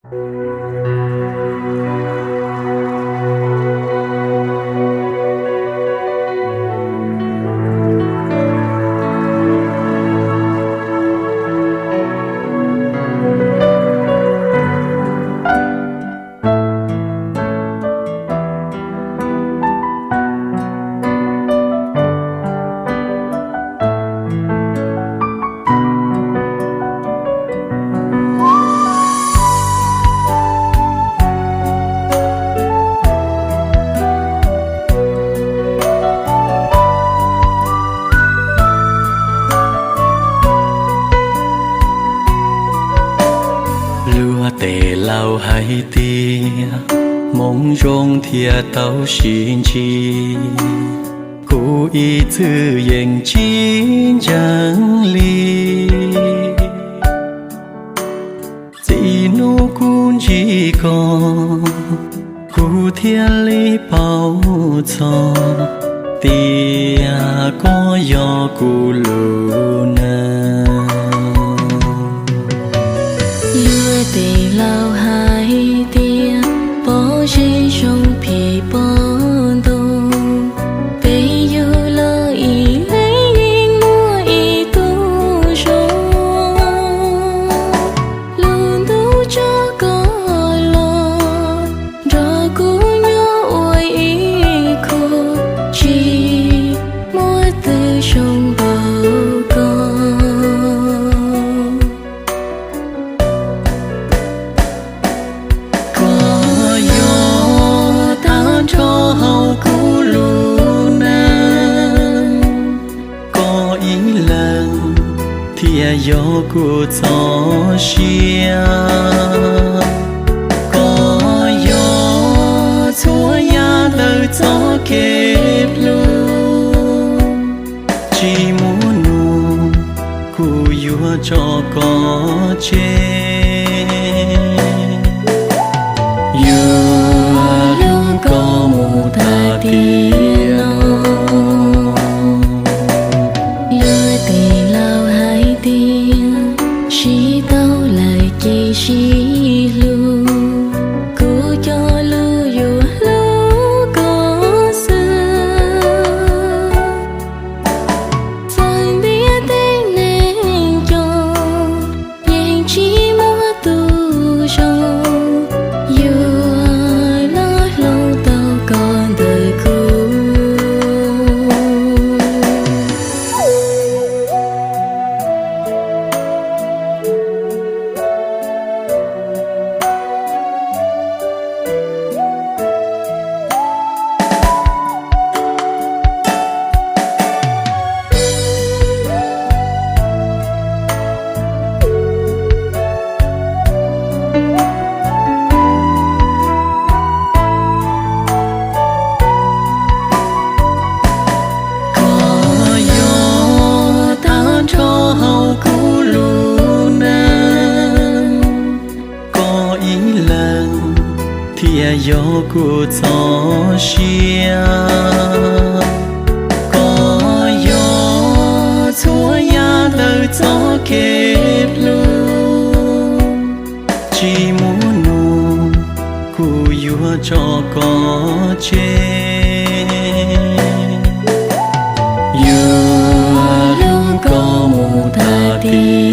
Luag tes laus hais tias hmoov zoo thiaj tau sib ntsib, kuv ib txwm yeej tsis ntseeg li. Txij hnub kuv ntsib koj, kuv thiaj li paub txog tias koj yog kuv lub neej. Luag tes laus hais tias pob zeb zoo phim pom ntoo, peb yug los ib leeg yeej muaj ib tug zoo. Lub ntuj tso koj los nrog kuv nyob ua ib khub, tsis muaj twg zoo npaum koj. Koj yog tag nrho hauv kuv lub neej, koj ib leeg thiaj yog kuv txoj sia. Koj yog txhua yam ntawm txoj kev hlub, tsis muaj nus kuv yuav tso koj tseg. Yuav hlub koj mus tas tiam no. Luag tes laus hais tias sib tau lawm ces sib hlub, kuv cog lus yuav hlub koj xwb. Txawm ntiaj teb neeg coob, yeej tsis muaj tus zoo yuav los hloov tau koj ntawm kuv. Koj yog tag nrho hauv kuv lub neej, koj ib leeg thiaj yog kuv txoj sia. Koj yog txhua yam ntawm txoj kev hlub, tsis muaj nus kuv yuav tso koj tseg. Yuav hlub koj mus tas tiam